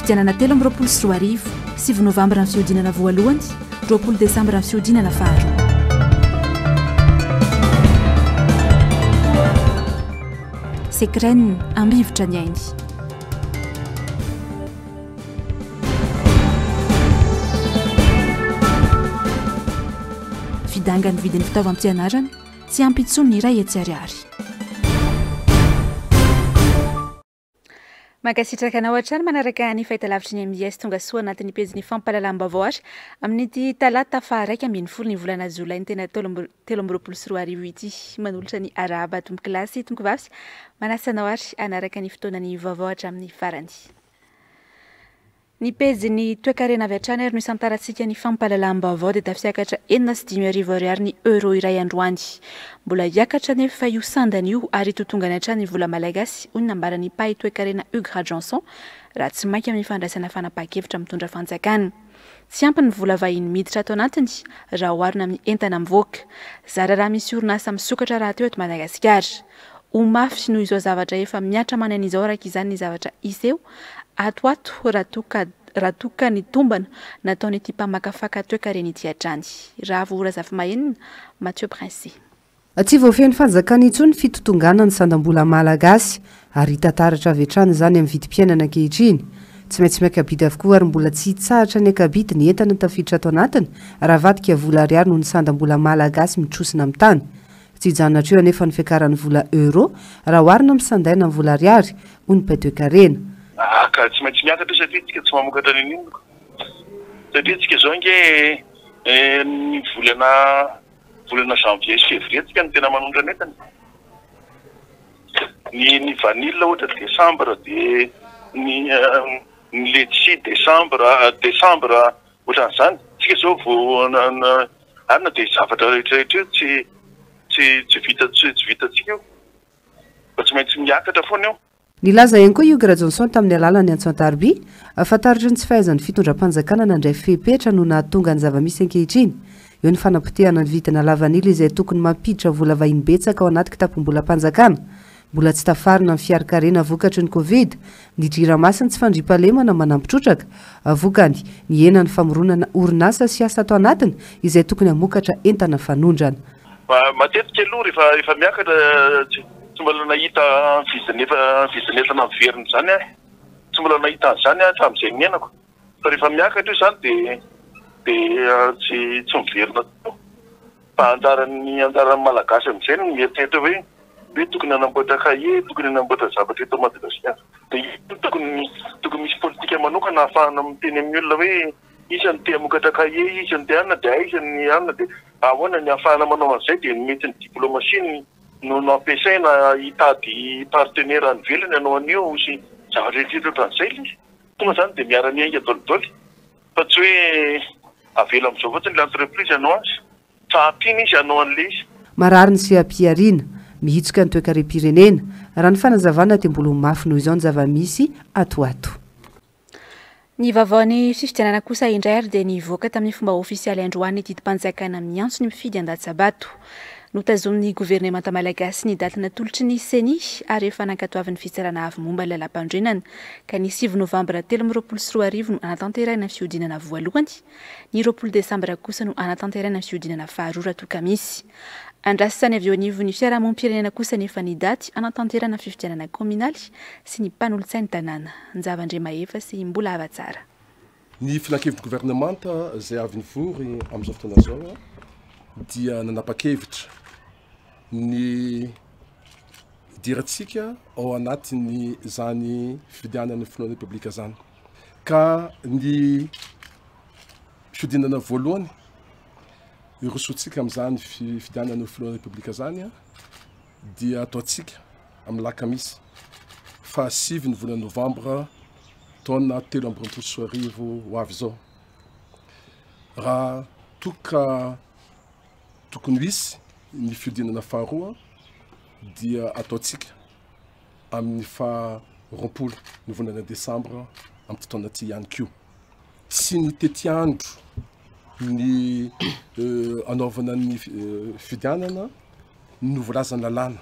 Fifidianana 2023, 9 novambra ny fihodinana voalohany, 20 desambra ny fihodinana faharoa. Secren, Ambivitra ny ainy. Fidangan'ny vidin'ny fitaovam-pianarana, tsy ampy intsony ny iray hetsy ariary. Mankasitraka anao hatrany manaraka ny fahitalavitry ny mbs tonga soa anatin'ny pejin'ny fampahalalam-baovao ary amin'ity talata faha 11 ny volana jolay ny tena 2023 ity. Manolotra ny arahaba tompokolahy sy tompokovavy, manasa anao ary hanaraka ny fotoanan'ny vaovao hatramin'ny farany. Ny pejin'ny toekarena avy hatrany ary no isantarantsika ny fampahalalam-baovao dia tafiakatra 5006 ariary ny euro iray androany. Mbola hiakatra anefa io sandany io ary hitotongana hatrany ny vola malagasy, hoy ny nambaran'ny mpahay toekarena Hugues Rajohnson, raha tsy maika amin'ny fandraisana fanapahan-kevitra mitondra fanjakana. Tsy ampy ny vola vahiny miditra ato anatiny raha oharina amin'ny entana mivoaka. Zara raha misy orinasa misokatra rahateo eto Madagasikara. Ho mafy noho izao zavatra efa mihatra aman'aina izao araka izany ny zavatra hiseho ato ho ato raha toa ka raha toa ka ny tombana nataon'ity mpamakafaka toekarena ity hatrany. Ravo Razafimahenina, Mathieu Princi. Tsy voafehin'ny fanjakana intsony ny fitotongana ny sandam-bola malagasy ary hita taratra avy hatrany izany amin'ny vidim-piainana ankehitriny. Tsy maintsy miaka-bidy avokoa ary mbola tsy hitsahatra ny hiaka-bidy ny entana tafiditra ato anatiny raha avadika vola ariary noho ny sandam-bola malagasy mitrosina amin'ny tany. Tsy hijanona hatreo anefa ny fiakaran'ny vola euro raha oharina amin'ny sandaina amin'ny vola ariary, hoy ny mpahay toekarena. Ah ka tsy maintsy miakatra io satria tsika tsy mamokatra n'inon'inona ko. Satria tsika zao ange ny volana volana janvier sy février tsika no tena manondrana entana. Ny ny vanille ohatra décembre de ny ny letchis décembre décembre ohatran'izany. Tsika zao vao Ary na dia zavatra rehetra rehetra io tsy tsy tsy vita tsy tsy vitantsika io fa tsy maintsy miakatra foana io. Nilaza ihany koa i Hugues Rajohnson tamin'ny alalan'ny antso an-tariby fa taratry ny tsy fahaizan'ny fitondram-panjakana nandray fepetra no nahatonga ny zava-misy ankehitriny. Eo ny fanapotehana ny vidina lavanila izay tokony mampiditra vola vahiny betsaka ao anaty kitapom-bolam-panjakana. Mbola tsy tafarina ny fiarikarena vokatry ny Covid, ny Jirama sy ny tsy fandriampahalemana manampy trotraka. Vokany, nihena ny famoronana orinasa sy asa ato anatiny izay tokony hamokatra entana fanondrana. Matetika aloha rehefa rehefa miakatra tsy tsy mbola nahita vidiny efa vidin'entana miverina izany aho, tsy mbola nahita an'izany aho hatramin'izay niainako. Fa rehefa miakatra io izany dia dia tsy tsy miverina intsony. Fa anjaran'ny anjaran'ny Malagasy amin'izay no mieritreritra hoe hoe tokony hanamboatra cahier, tokony hanamboatra zavatra eto Madagasikara. Dia io tokony tokony misy politika manokana ahafahana miteny amin'ny olona hoe iza no te hamokatra cahier, iza no te hanina dia aiza ny hanina dia ahoana ny ahafahana manao an'izay dia mety ny diplomatie no no ampiasaina hitady partenaire any ivelany hanao an'io sy zavatra rehetra rehetra ohatran'izay ilay izy. Tonga izany dia miara-miainga daholo fa tsy hoe avela amin'izao fotsiny ilay entreprise hanao azy fa ampiana izy hanao an'ilay izy. Marary ny seha-pihariana, mihitsoka ny toekarem-pirenena. Raha ny fanazavana dia mbola ho mafy noho izao ny zava-misy ato ho ato. Ny vaovaon'ny fifidianana kosa indray ary dia nivoaka tamin'ny fomba ofisialy androany ny didim-panjakana miantso ny mpifidy handatsa-bato. Notazomin'ny governemanta malagasy ny daty natolotry ny Ceni ary efa nankatoavin'ny Fitsarana Avo momba ny Lalàmpanorenana ka ny 9 novambra 2023 no hanatanterahina ny fihodinana voalohany, ny 20 desambra kosa no hanatanterahina ny fihodinana faharoa raha toa ka misy. Andrasany avy eo anivon'ny fiarahamonim-pirenena kosa anefa ny daty hanatanterahana ny fifidianana kaominaly sy ny mpanolotsain'ny tanàna. Njava Andriamahefa sy Mbola Havatsara. Ny filankevitry governemanta izay avy nivory amin'izao fotoana izao dia nanapa-kevitra ny hidirantsika ao anatin'izany fifidianana ny filohan'ny Repoblika izany. Ka ny fihodinana voalohany hirosoantsika amin'izany fifidianana ny filohan'ny Repoblika izany dia ataontsika amin'ny lakamisy fahasivy ny volana novambra taona 2023 ho avy izao. Raha toa ka tokony ho hisy ny fihodinana faharoa dia ataontsika amin'ny faha 20 ny volana desambra amin'ity taona ity ihany koa. Tsy ny tetiandro ny anaovana ny fifidianana no voalazan'ny lalàna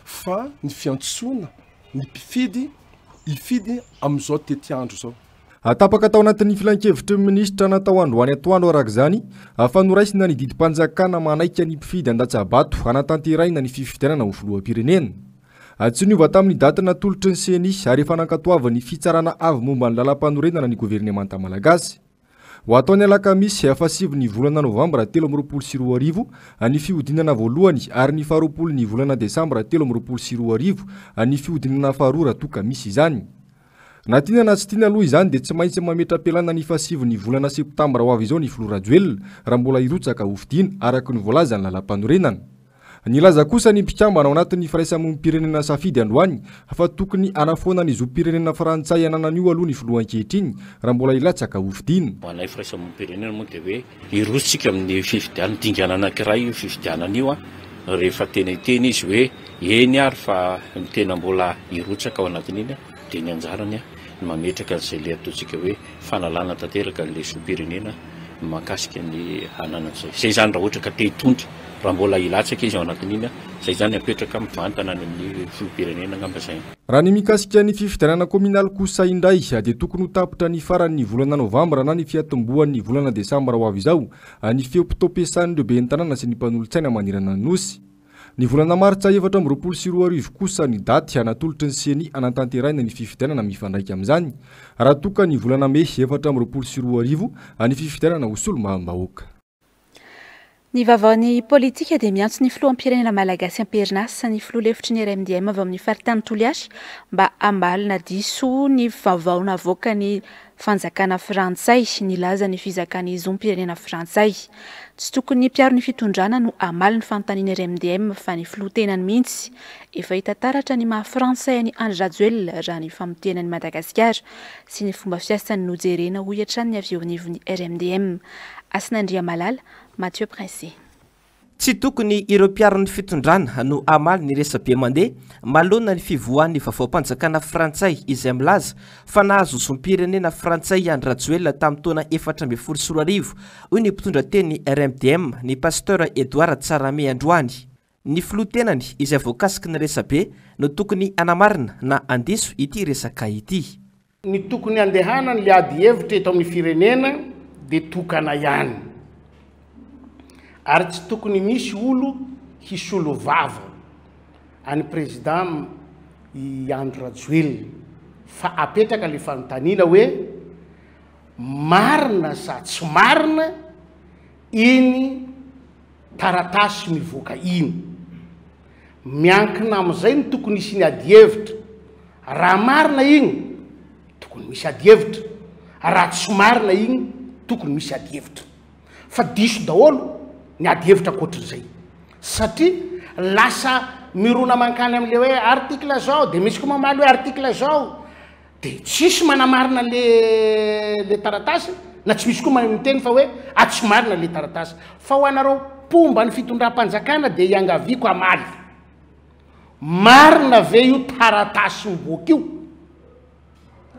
fa ny fiantsoana ny mpifidy. hifidy amin'izao tetiandro izao. Tapaka tao anatin'ny filankevitry ny minisitra natao androany atoandro araka izany fa noraisina ny didim-panjakana manaika ny mpifidy handatsa-bato hanatanterahina ny fifidianana ho filoham-pirenena. Tsy niova tamin'ny daty natolotry ny Ceni ary efa nankatoavin'ny fitsarana avo momba ny lalàmpanorenana ny governemanta malagasy. Ho atao ny alakamisy fahasivy ny volana novambra 2023 ny fihodinana voalohany ary ny faharoapolo ny volana desambra 2023 ny fihodinana faharoa raha toa ka misy izany. Na tiana na tsy tiana aloha izany dia tsy maintsy mametra-pialana ny fahasivy ny volana septambra ho avy izao ny filoha Rajoelina raha mbola hirotsaka hofidiana araka ny voalazan'ny lalàmpanorenana. Nilaza kosa ny mpikambana ao anatin'ny firaisamonim-pirenena Safidy androany fa tokony hanafoana ny zom-pirenena frantsay ananany io aloha ny filoha ankehitriny raha mbola hilatsaka hofidiana. Ho anay firaisamonim-pirenena moa dia hoe hiroso tsika amin'ny fifidianana, dingana anankiray io fifidianana io rehefa tena hiteny izy hoe eny ary fa ny tena mbola hirotsaka ao anatin'iny dia ny anjarany ny mametraka an'izay ilay ataontsika hoe fanalana tanteraka an'ilay zom-pirenena mahakasika ny ananany izay. Izay izany raha ohatra ka te hitondra, raha mbola hilatsaka izy ao anatin'iny, izay izany apetraka mivantana any amin'ny filoham-pirenena angamba izay. Raha ny mikasika ny fifidianana kaominaly kosa indray dia tokony ho tapitra ny faran'ny volana novambra na ny fiatombohan'ny volana desambra ho avy izao ny feom-potoam-piasan'ireo ben'ny tanàna sy ny mpanolotsaina manerana ny Nosy. Ny volana martsa 2024 kosa ny daty natolotry ny Ceni hanatanterahina ny fifidianana mifandraika amin'izany, raha toa ka ny volana mey 2024 ny fifidianana ho solombavambahoaka. Ny vaovaon'ny politika dia miantso ny filoham-pirenena malagasy am-perinasa, ny filoha lefitry ny RMDM avy ao amin'ny faritany Toliary mba hambalona diso ny vaovao navoakan'ny fanjakana frantsay nilaza ny fizakan'ny zom-pirenena frantsay. Tsy tokony ny mpiaro ny fitondrana no hamaly ny fanontanian'ny RMDM fa ny filoha tenany mihitsy. Efa hita taratra ny maha frantsay an'i Andry Rajoelina raha ny famotehana an'i Madagasikara sy ny fomba fiasany no jerena hoy hatrany ny avy eo anivon'ny RMDM. Hasina Andriamalala, Mathieu Princé. Tsy tokony ireo mpiaro ny fitondrana no hamaly ny resabe mandeha manoloana ny fivoahan'ny vaovaom-panjakana frantsay izay milaza fa nahazo zom-pirenena frantsay i Andry Rajoelina tamin'ny taona 2014, hoy ny mpitondra tenin'ny RMDM, ny Pasteur Edouard Tsarahame androany. Ny filoha tenany izay voakasiky ny resabe no tokony hanamarina na handiso ity resaka ity. Ny tokony handehanany le ady hevitra eto amin'ny firenena de tokana ihany. Ary tsy tokony misy olo hisolo vava an'i Président i Andry Rajoelina fa apetraka le fanontaniana hoe marina sa tsy marina iny taratasy mivoaka iny. Miankina amin'izay no tokony hisian'ny adihevitra. Raha marina iny, tokony misy adihevitra. Raha tsy marina iny, tokony misy adihevitra. Fa diso daholo ny adihevitra ankoatrin'izay. Satria lasa mirona mankany amin'ilay hoe article zao, dia misy koa mamaly hoe article zao. Dia tsisy manamarina le le taratasy na tsy misy koa mahay miteny fa hoe ah tsy marina le taratasy. Fa ho anareo mpomba ny fitondram-panjakana dia iangaviako hamaly. Marina ve io taratasy mivoaka io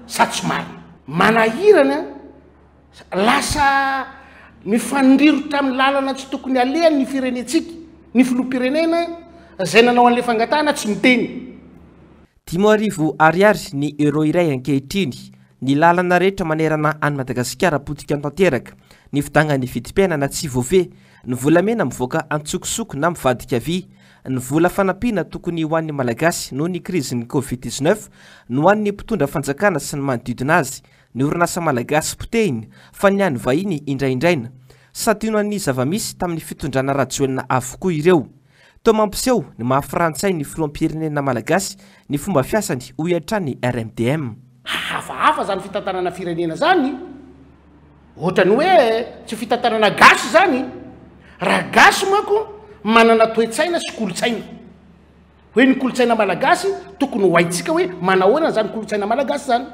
sa tsy marina? Manahirana lasa mifandrirotra amin'ny lalana tsy tokony alehany ny firenentsika. Ny filoham-pirenena izay nanao an'ilay fangatahana tsy miteny. 5000 ariary ny euro iray ankehitriny. Ny lalana rehetra manerana an'i Madagasikara potika tanteraka. Ny fidangan'ny vidim-piainana tsy voafehy. Ny volamena mivoaka antsokosoko na mivadika vy. Ny vola fanampiana tokony ho an'ny Malagasy noho ny krizin'ny Covid 19 no an'ny mpitondra fanjakana sy ny manodidina azy. Ny orinasa malagasy potehiny fa ny an'ny vahiny indraindraina. Santionan'ny zava-misy tamin'ny fitondrana Rajoelina avokoa ireo. Toa mampiseho ny maha frantsay ny filoham-pirenena malagasy ny fomba fiasany, hoy hatrany ny RMDM. Hafahafa zany fitantanana firenena zany, ohatrany hoe tsy fitantanana gasy zany, raha gasy manko manana toe-tsaina sy kolontsaina, hoe ny kolontsaina malagasy tokony ho haintsika hoe manahoana zany kolontsaina malagasy zany,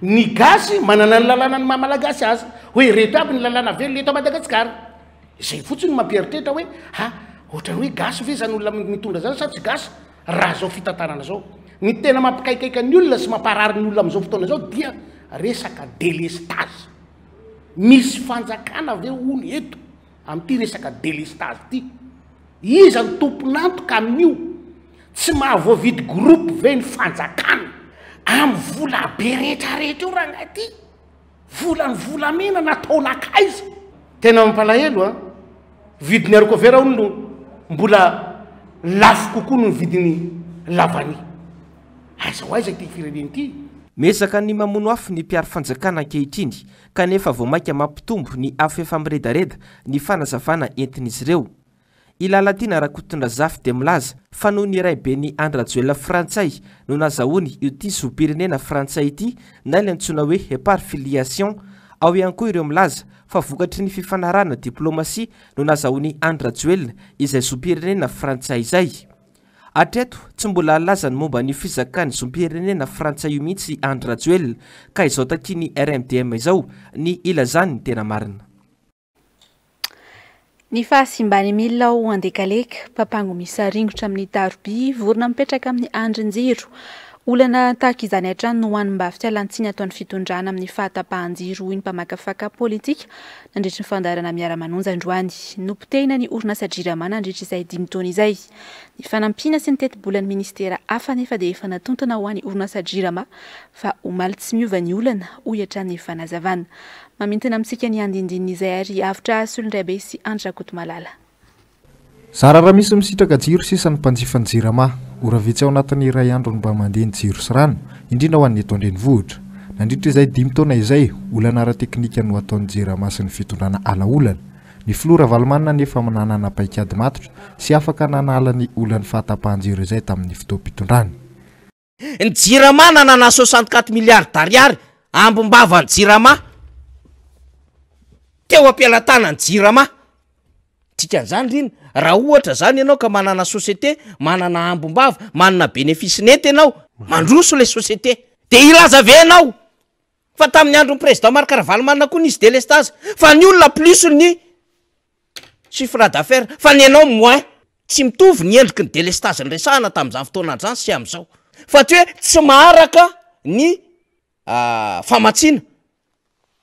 ny gasy manana ny lalàna ny maha malagasy azy, hoe ireto aby ny lalàna velona eto Madagasikara. Izay fotsiny no mampieritreritra hoe ha, ohatran'ny hoe gasy ve izany olona mitondra izany sa tsy gasy raha izao fitantarana izao. Ny tena mampikaikaika ny olona sy mamparary ny olona amin'izao fotoana izao dia resaka delestazy. Misy fanjakana ve hono eto amin'ity resaka delestazy ity? Iza no tompon'antoka amin'io? Tsy mahavoavidy groupe ve ny fanjakana? Amin'ny vola be rehetra rehetra io rangahy ty, volan'ny volamena natao nankaiza? Tena mampalahelo an! Vidin'ny haricots verts hono no mbola lafo kokoa noho ny vidin'ny lavani. Aiza ho aiza ity firenena ity? Miezaka ny mamono afo ny mpiaro fanjakana ankehitriny kanefa vao mainka mampitombo ny afo efa miredareda ny fanazavana entin'izy ireo. I Lalatiana Rakotondrazafy dia milaza fa noho ny raiben'i Andry Rajoelina frantsay no nazahoany ity zom-pirenena frantsay ity na ilay antsoina hoe par filiation. Ao ihany koa ireo milaza fa vokatry ny fifanarahana diplomasia no nazahoan'i Andry Rajoelina izay zom-pirenena frantsay izay. Hatreto, tsy mbola nilaza ny momba an'io fizakan'ny zom-pirenena frantsay io mihitsy i Andry Rajoelina ka izao takian'ny RMDM izao ny hilazany ny tena marina. Ny fahasimban'ny milina ao Andekaleka, papango misaringotra amin'ny taroby, vorona mipetraka amin'ny andrin-jiro. Olana tahaka izany hatrany no hany mba fialantsiny ataon'ny fitondrana amin'ny fahatapahan-jiro, hoy ny mpamakafaka politika nandritry ny fandaharana Miara-manonja androany. Nopotehina ny orinasa Jirama nandritra izay dimy taona izay. Ny fanampiana sy ny tetibolan'ny minisitera hafa anefa dia efa natontona ho an'ny orinasa Jirama fa omaly tsy miova ny olana, hoy hatrany ny fanazavana. Mamintina amintsika ny andinindininy izay ary avotra Solondraibe sy Andry Rakotomalala. Zara raha misy misitraka jiro sisa ny mpanjifan'ny Jirama. Ora vitsy ao anatin'ny iray andro no mba mandeha ny jiro sy rano, indrindra ho an'ny eto an-drenivohitra. Nandritra izay dimy taona izay, olana ara-teknika no ataon'ny Jirama sy ny fitondrana ala-olana. Ny filoha Ravalomanana anefa nanana paikady matotra sy afaka nanala ny olan'ny fahatapahan-jiro izay tamin'ny fotoam-pitondrany. Ny jirama nanana 64 milliards d'ariary ambim-bavan'ny jirama teo am-pelatanan'ny jirama. Dikan'izany ry ina, raha ohatra zany ianao ka manana société, manana ambim-bava, manana bénéfice net ianao, mandroso le société. De hilaza ve ianao fa tamin'ny andron'ny président Marc Ravalomanana koa nisy délestage fa ny olona plus ny Chiffre d'affaires, fa ny anao moins. Tsy mitovy ny endriky ny délestage niresahana tamin'izany fotoana izany sy amin'izao. Fa tsy hoe tsy maharaka ny famatsiana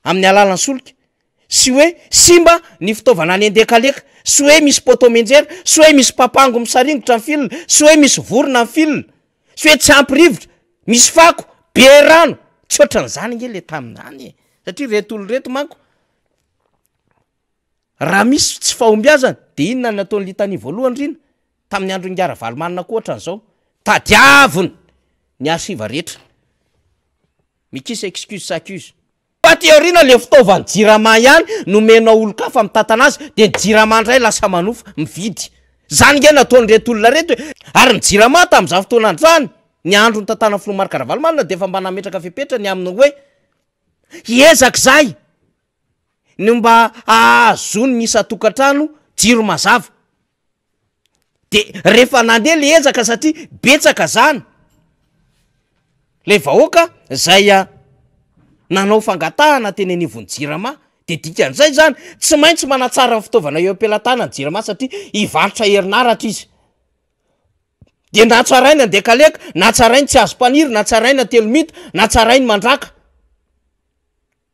amin'ny alalan'ny solika, sy hoe simba ny fitaovana any Andekaleka, sy hoe misy poteau mianjera, sy hoe misy papango misaringotra ny fil, sy hoe misy vorona ny fil, sy hoe tsy ampy rivotra, misy fako, be rano. Tsy ohatran'izany ange le tamin'izany e! Satria ireto olona ireto manko Raha misy tsy fahombiazana dia inona no nataon'i Litanie voalohany ry ina? Tamin'ny andron'ingahy Ravalomanana koa ohatran'izao. Tadiaviny ny archive rehetra. Mikisa excuse s'accuse. Fa aty aoriana le fitaovan'ny jirama ihany nomenao olon-kafa mitantana azy dia ny jirama indray lasa manofa, mividy. Zany nge nataon'ireto olona reto e! Ary ny jirama tamin'izany fotoana izany, ny andro nitantanan'ny filoha Marc Ravalomanana dia efa mba nametraka fepetra ny amin'ny hoe hiezaka izahay ny mba hahazoan'ny isan-tokantrano jiro mazava. De rehefa nandeha le ezaka satria betsaka zany le vahoaka zay nanao fangatahana teny anivon'ny jirama de dikan'izay zany tsy maintsy manatsara ny fitaovana eo am-pelatanan'ny jirama satria hivarotra herinaratra izy. De natsaraina Andekaleka, natsarainy Tsiazompaniry, natsaraina Telomita, natsarainy Mandraka.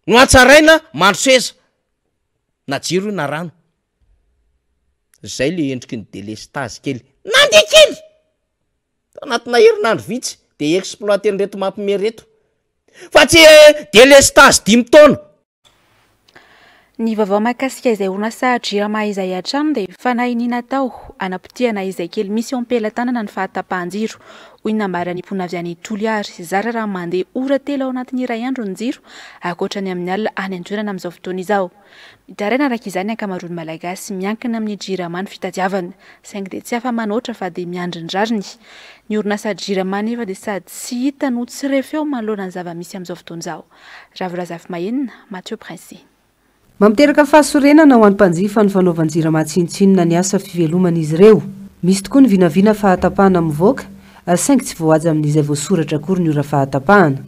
Nohatsaraina Mandroseza, na jiro io na rano. Zay le endriky ny delestazy kely. Nandeha kely! Tao anatina herinandro vitsy de exploiter-n'ireto mampime reto. Fa tsy delestazy dimy taona. Ny vaovao mahakasika izay orinasa Jirama izay hatrany dia fanahy natao hanapotehana izay kely misy eo am-pelatanana ny fahatapahan-jiro, hoy ny nambaran'ny mponina avy any Toliary. Zara raha mandeha ora telo ao anatin'ny iray andro ny jiro, ankoatra ny amin'ny alina any an-toerana amin'izao fotoana izao. Mitaraina araka izany ny ankamaroan'ny Malagasy miankina amin'ny Jirama ny fitadiavana, saingy dia tsy afa-manoatra fa dia miandry ny rariny. Ny orinasa Jirama anefa dia sady tsy hita no tsy re feo manoloana ny zava-misy amin'izao fotoana izao. Ravo Razafimahenina, Mathieu Princi. Mampiteraka fahasorenana ho an'ny mpanjifa ny fanaovan-jirama tsinontsinona ny asa fiveloman'izy ireo. Misy tokoa ny vinavina fahatapahana mivoaka, saingy tsy voahaja amin'izay voasoratra akory ny ora fahatapahana.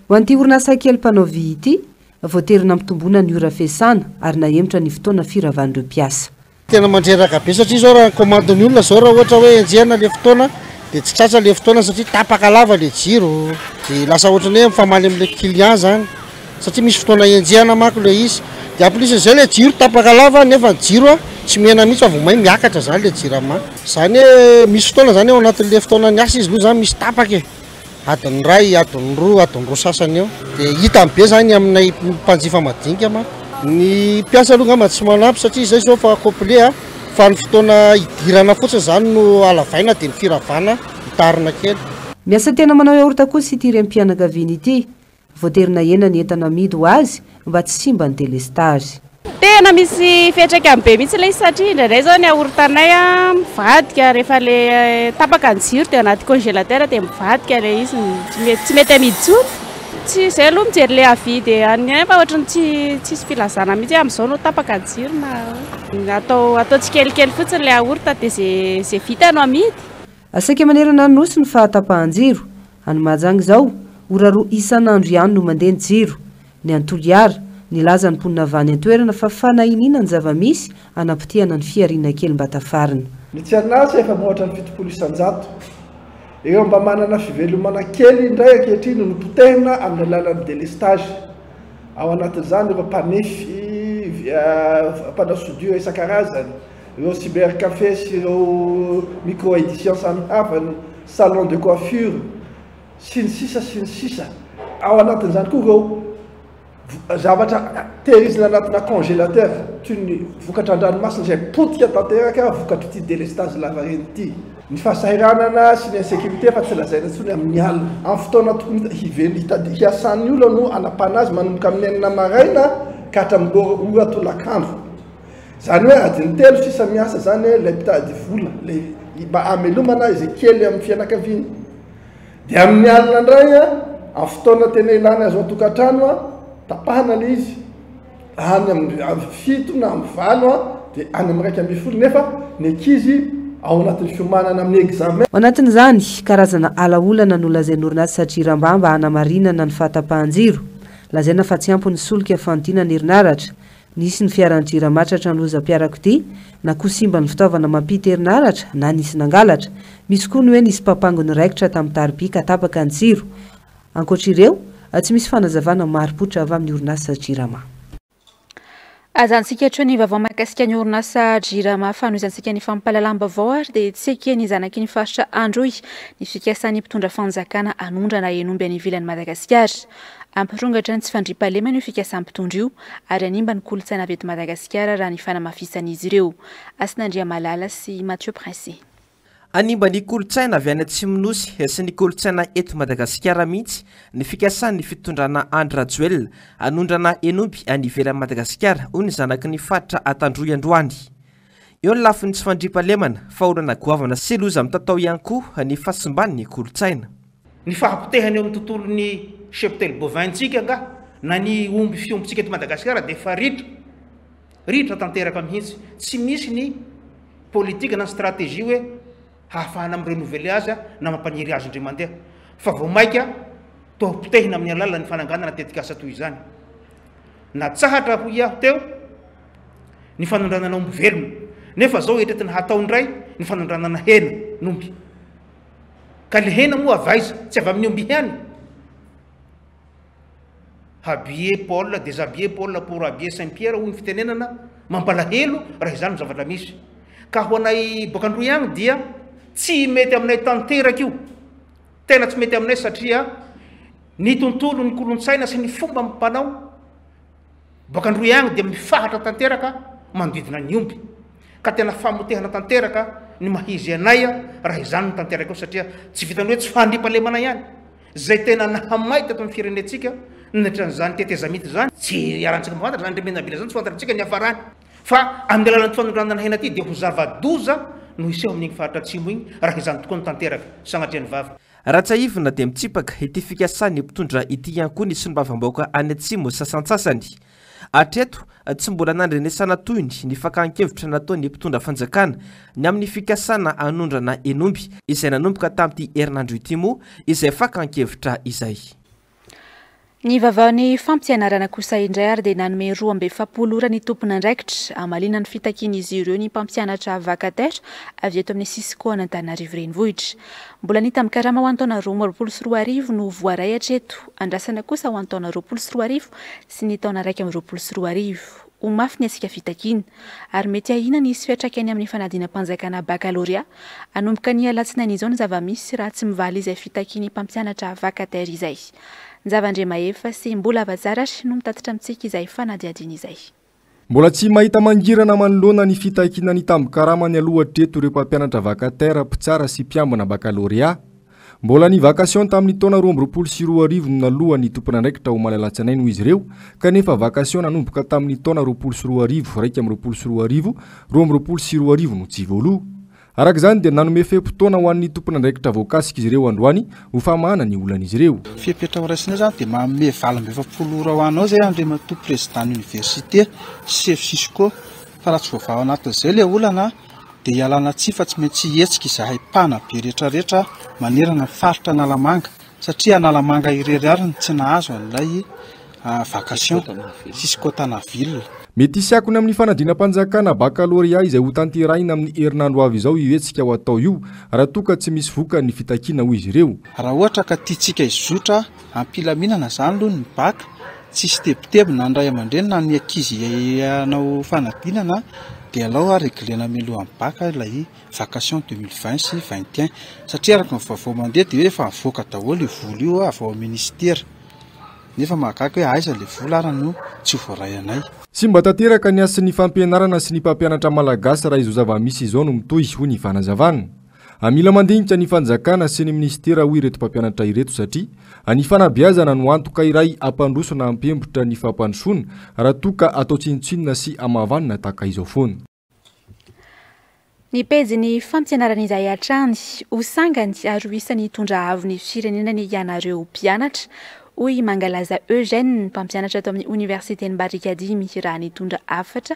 Ho an'ity orinasa kely mpanao vy ity, voatery nampitomboina ny ora fiasana ary nahemotra ny fotoana firavan'ireo mpiasa. Tena mandreraka be satria zao raha ny commande ny olona zao raha ohatra hoe enjehina le fotoana de tsy tratra le fotoana satria tapaka lava le jiro de lasa ohatran'ny hoe mifamaly amle client zany satria misy fotoana enjehina manko le izy de en plus zay le jiro tapaka lava nefa ny jiro a tsy mihena mihitsy fa vao may miakatra zany le jirama zany hoe misy fotoana zany ao anatin'le fotoana ny asa izy aloha zany misy tapaka e. Adiny iray, adiny roa, adiny roa sasany eo. Dia hitany be zany aminay mpanjifa madinika manko. Ny mpiasa aloha angamba tsy manampy satria izay zao fa complet a, fa ny fotoana hidirana fotsiny zany no halavaina dia ny firavana hitarina kely. Miasa tena manao yaourt kosa ity renim-pianakaviana ity. Voatery nahena ny entana amidy ho azy mba tsy simba ny delestazy. Tena misy fiantraikany be mihitsy ilay izy satria indraindray izao ny yaourt-nay mivadika rehefa ilay tapaka ny jiro dia anaty congélateur dia mivadika ilay izy, tsy mety amidy intsony. Tsy izay aloha mijery ilay avis dia any fa ohatran'ny tsy tsisy filazana mihitsy hoe amin'izao no tapaka ny jiro na atao atao tsikelikely fotsiny ilay yaourt dia izay izay vita no amidy. Saika manerana ny Nosy ny fahatapahan-jiro. Any Mahajanga izao, ora roa isan'andro ihany no mandeha ny jiro. Ny any Toliara, nilaza ny mponina avy any an-toerana fa fanahiniana ny zava-misy hanapotehana ny fihariana kely mba tafarina. Ny tsy an'asa efa mihoatra ny 70%. Ireo mba manana fivelomana kely indray ankehitriny no potehina amin'ny alalan'ny délestage. Ao anatin'izany ireo mpanefy, mpanao soudure isan-karazany, ireo cyber café sy ireo micro édition samihafa, ny salon de coiffure, sy ny sisa sy ny sisa. Ao anatin'izany koa ireo zavatra tehirizina anatina congélateur toy ny vokatra an-dranomasina izay potika tanteraka vokatr'ity délestage lavareny ity. Ny fahasahiranana sy ny insécurité efa tsy lazaina intsony amin'ny alina. Amin'ny fotoana tokony hivel- hitady hiasan'ny olona no anapahana azy manomboka amin'ny enina maraina ka hatramin'ny ora tolakandro. Izany hoe adiny telo sisa miasa izany ilay mpitady vola, ilay mba hamelomana izay kely amin'ny fianakaviany. Dia amin'ny alina indray an, amin'ny fotoana tena ilana azy ao an-tokantrano an, tapahana ilay izy, any amin'ny fito na amin'ny valo an, dia any amin'ny 11, nefa ny ankizy ao anatin'ny fiomanana amin'ny examen. Ao anatin'izany, karazana ala olana nolazain'ny orinasa Jirama mba hanamarinana ny fahatapahan-jiro. Lazaina fa tsy ampy ny solika fanodinana herinaratra. Nisy ny fiaran'ny Jirama tratran'ny lozam-piarakodia, na koa simba ny fitaovana mampita herinaratra, na nisy nangalatra. Misy koa ny hoe nisy papango niraikitra tamin'ny tariby ka tapaka ny jiro. Ankoatra ireo, tsy misy fanazavana marim-pototra avy amin'ny orinasa Jirama. Azantsika hatreo ny vaovao mahakasika ny orinasa Jirama. Fanohizantsika ny fampahalalam-baovao ary dia tsy eken'ny zanaky ny faritra Androy ny fikasan'ny mpitondra fanjakana hanondrana hen'omby any ivelan'i Madagasikara. Hampirongatra ny tsy fandriampahalemana io fikasam-pitondra io ary hanimba ny kolontsaina avy eto Madagasikara raha ny fanamafisan'izy ireo. Hasina Andriamalala sy Mathieu Princi. Hanimba ny kolontsaina avy any Atsimo-Nosy sy ny kolontsaina eto Madagasikara mihitsy ny fikasan'ny fitondrana Andry Rajoelina hanondrana hen'omby any ivelan'i Madagasikara, hoy ny zanaky ny faritra Antandroy androany. Eo ny lafiny tsy fandriampahalemana fa olana goavana sy loza mitatao ihany koa ny fahasimban'ny kolontsaina. Ny fahapotehana eo amin'ny tontolon'ny cheptel bovin-tsika angaha na ny omby fiompintsika eto Madagasikara dia efa ritra, ritra tanteraka mihitsy. Tsy misy ny politique na ny stratégie hoe hahafahana mi-renouveler azy na mampaniry azy indray mandeha fa vao maika toa potehina amin'ny alalan'ny fananganana tetikasa toy izany. Natsahatra hoy aho teo ny fanondranana omby velona nefa zao eritreretina hatao indray ny fanondranana hena n'omby. Ka le hena moa avy aiza? Tsy avy amin'ny omby ihany? Habiller Paul, déshabiller Paul pour habiller Saint Pierre hoy ny fitenenana, mampalahelo raha izany no zavatra misy. Ka ho anay boaka Androy agny dia tsy mety aminay tanteraka io. Tena tsy mety aminay satria ny tontolo, ny kolontsaina sy ny fomba amam-panao Boaka Androy agny dia mifahatra tanteraka manodidina ny omby. Ka tena famotehana tanteraka ny maha-izy anay raha izany no tanteraka eo satria tsy vitan'ny hoe tsy fandriampahalemana ihany izay tena nahamay teto amin'ny firenentsika nandritra an'izany tetezamita izany. Tsy iarahantsika mifantatra izany Andriamenabila izany, tsy fantatsika ny hiafarany. Fa amin'ny alalan'ity fanondranana hena ity dia ho zava-doza no hiseho amin'igny faritra atsimo igny raha izany tokoa no tanteraka, sanatria ny vava. Raha tsiahivina dia mitsipaka ity fikasan'ny mpitondra ity ihany koa ny solombavambahoaka any atsimo sasantsasany. Hatreto, tsy mbola nandrenesana tohiny ny fakàn-kevitra nataon'ny mpitondra fanjakana ny amin'ny fikasana hanondrana hen'omby izay nanomboka tamin'ity herinandro ity moa izay fakàn-kevitra izay. Ny vaovaon'ny fampianarana kosa indray ary dia nanome 42 ora ny tompon'andraikitra hamaliana ny fitakian'izy ireo ny mpampianatra vacataire avy eto amin'ny Cisco an'Antananarivo Renivohitra. Mbola ny tambin-karama ho an'ny taona 2022 no voaray hatreto, andrasana kosa ho an'ny taona 2020 sy ny taona 2021. Ho mafy ny hetsika fitakiana ary mety ahiana ny hisy fiantraikany amin'ny fanadinam-panjakana bakalorea hanomboka ny alatsinainy izao ny zava-misy raha tsy mivaly izay fitakian'ny mpampianatra vacataire izay. Njava Andriamahefa sy Mbola Havatsara no mitatitra amintsika izay fanadihadiana izay. Mbola tsy mahita mangirana manoloana ny fitakiana ny tambin-karamany aloha hatreto ireo mpampianatra vacataire, mpitsara sy mpiambina bakalorea. Mbola ny vacation tamin'ny taona 2022 no naloan'ny tompon'andraikitra omaly alatsinainy hoy izy ireo, kanefa vacation nanomboka tamin'ny taona 2020, 2021, 2022 no tsy voaloa. Araka izany dia nanome fe-potoana ho an'ny tompon'andraikitra voakasika izy ireo androany ho famahana ny olan'izy ireo. Fepetra horaisinay izany dia manome 48 ora ho anao izay Andriamatoa Président ny Université sy Chef Cisco fa raha tsy voavaha ao anatin'izay ilay olana dia ialana tsiny fa tsy maintsy hihetsika izahay mpanabe retraretra manerana ny faritra Analamanga satria Analamanga irery ary no tsy nahazo an'ilay vacation Cisco Tana ville. Mety hisy akony amin'ny fanadinam-panjakana bakalorea izay hotanterahina amin'ny herinandro ho avy izao io hetsika ho atao io raha toa ka tsy misy vokany ny fitakiana hoy izy ireo. Raha ohatra ka tiantsika hizotra am-pilaminana izany aloha ny bac, tsisy tebiteby na ny ray aman-dreny na ny ankizy hanao fanadinana dia alao ary reglena mialohan'ny bac ilay vacation 2020 sy 21 satria araka ny vaovao mandeha dia hoe efa avoaka daholo io vola io avy ao amin'ny ministera nefa mahagaga hoe aiza ilay vola ary no tsy voaray anay. Simba tanteraka ny hasin'ny fampianarana sy ny mpampianatra malagasy raha izao zava-misy izao no mitohy, hoy ny fanazavana. Mila mandinika ny fanjakana sy ny minisitera hoy ireto mpampianatra ireto satria ny fanabeazana no antoka iray hampandroso na hampihembotra ny fampandrosoana raha toa ka atao tsinontsinona sy hamavanina tahaka izao foana. Ny pejin'ny fampianarana izay hatrany ho sangany ary ho isan'ny hitondra avo ny firenena anie ianareo mpianatra Hoy i Mangalaza Eugène, mpampianatra ato amin'ny Oniversiten'i Barikadimy, raha nitondra hafatra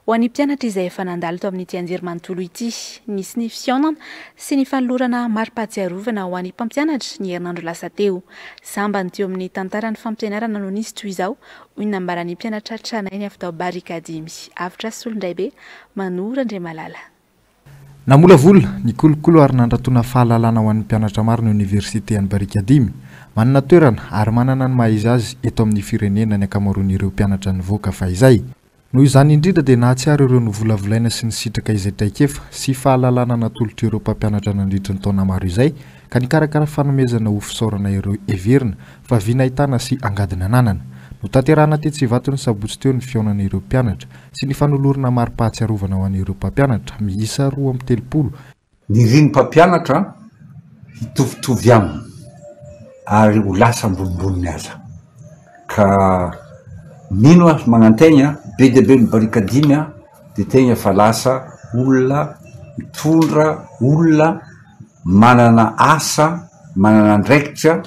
ho an'ny mpianatra izay efa nandalo tao amin'ity anjerimanontolo ity. Nisy ny fihaonana sy ny fanolorana mari-pahatsiarovana ho an'ny mpampianatra ny herinandro lasa teo. Sambany teo amin'ny tantaran'ny fampianarana no nisy toy izao, hoy ny nambaran'ny mpianatra tranainy avy tao Barikadimy. Avotra Solondraibe, Manoro Andriamalala. Namolavola, nikolokolo ary nandrantoana fahalalana ho an'ny mpianatra maro ny oniversite any Barikadimy. Manana toerana ary manana ny maha izy azy eto amin'ny firenena ny ankamaroan'ireo mpianatra nivoaka fahizay. Noho izany indrindra dia nahatsiaro ireo novolavolaina sy nisitraka izay traikefa sy fahalalana natolotr'ireo mpampianatra nandritry ny taona maro izay ka nikarakara fanomezana ho fisaorana ireo heverina fa vy nahitana sy angady nananana. Notanterahana tetsy Ivato ny sabotsy teo ny fihaonan'ireo mpianatra sy ny fanolorana mari-pahatsiarovana ho an'ireo mpampianatra miisa 32. Nirian'ny mpampianatra hitovitovy aminy ary ho lasa ambonimboniny aza. Ka mino aho sy magnantegna be dia be ny barikadimy dia tegna fa lasa olona mitondra olona manana asa, manana andraikitra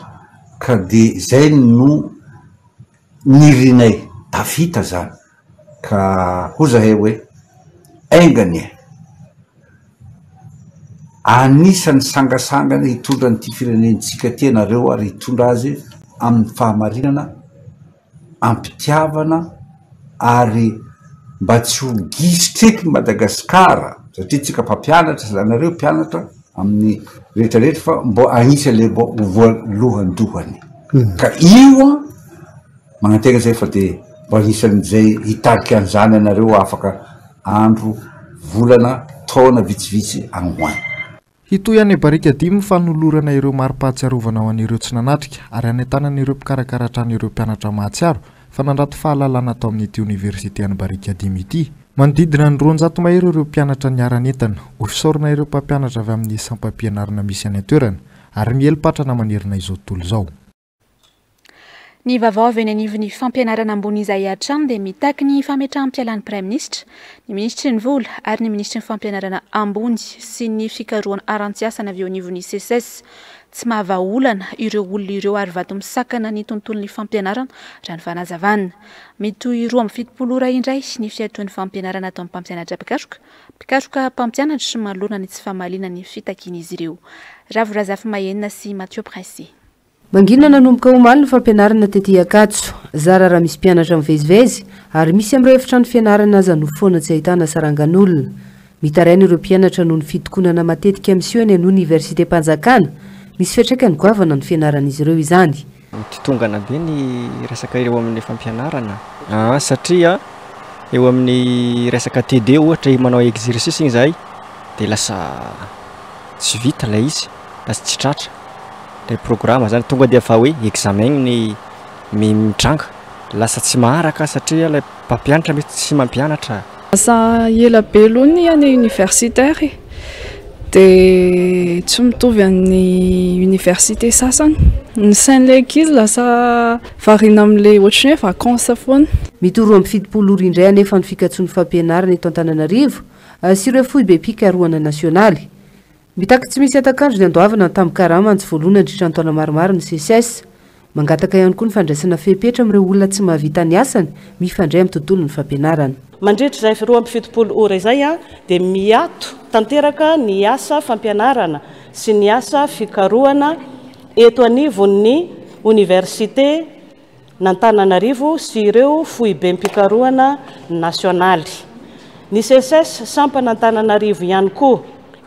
ka dia zay no nirinay tafita zany. Ka hoy zahay hoe, Enga anie! Anisan'ny sangasangana hitondra an'ity firenentsika ity ianareo ary hitondra azy amin'ny fahamarinana, am-pitiavana ary mba tsy ho gisitreky Madagasikara satria tsika mpampianatra sy anareo mpianatra amin'ny rehetra rehetra fa mbo anisan'le mbo ho voalohandohany. Ka io an! Manantena izay fa dia mba anisan'izay hitarika an'izany ianareo afaka andro, volana, taona vitsivitsy any ho any. Hitohy any Barikadimy ny fanolorana ireo mari-pahatsiarovana ho an'ireo tsy nanatrika ary hanentanana ireo mpikarakara hatrany ireo mpianatra mahatsiaro fa nandrato fahalalana tao amin'ity oniversite any Barikadimy ity. Manodidina ny 200 mahery ireo mpianatra niara-nientana ho fisaorana ireo mpampianatra avy amin'ny sampam-pianarana misy any an-toerana ary miely-patrana manerana izao tontolo izao. Ny vaovao avy eny anivon'ny fampianarana ambony izay hatrany dia mitaky ny fametraham-pialan'ny Praiminisitra, ny Minisitry ny Vola ary ny Minisitry ny Fampianarana ambony sy ny fikarohana ara-tsiasana avy eo anivon'ny Seces. Tsy mahavaha olana ireo olona ireo ary vato misakana ny tontolon'ny fampianarana, raha ny fanazavana. Mitohy 72 ora indray ny fiatoan'ny fampianarana ataon'ny mpampianatra mpikaroka, mpikaroka mpampianatra manoloana ny tsy famaliana ny fitakian'izy ireo. Ravo Razafimahenina sy Mathieu Princi. Mangina nanomboka omaly ny fampianarana tety Ankatso. Zara raha misy mpianatra mivezivezy ary misy amin'ireo efitrano fianarana aza no foana tsy ahitana sarangan'olona. Mitaraina ireo mpianatra noho ny fitokonana matetika miseho eny amin'ny oniversitem-panjakana. Misy fiantraikany goavana ny fianaran'izy ireo izany. Mitotongana be ny resaka eo amin'ny fampianarana satria. Eo amin'ny resaka TD ohatra manao exercice igny zahay de lasa tsy vita ilay izy, lasa tsy tratra ilay programme zany, tonga de efa hoe examen ny mitranga, lasa tsy maharaka satria ilay mpampianatra mety tsy mampianatra. Lasa ela be aloha ny année universitaire e, dia tsy mitovy amin'ny université sasany. Ny sain'ilay ankizy lasa variana amin'ilay ohatran'ny hoe vacances foana. Mitohy 72 ora indray anefa ny fikatsoan'ny fampianarana eto Antananarivo sy ireo foibem-pikarohana nasionaly. Mitaky tsy misy hatak'andro ny handoavana ny tambin-karama tsy voaloa nandritra ny taona maromaro ny Seces. Mangataka ihany koa ny fandraisana fepetra amin'ireo olona tsy mahavita ny asany mifandray amin'ny tontolon'ny fampianarana. Mandritra izay 72 ora izay dia miato tanteraka ny asa fampianarana sy ny asa fikarohana eto anivon'ny Oniversite n'Antananarivo sy ireo foibem-pikarohana nasionaly. Ny Seces sampana Antananarivo ihany koa,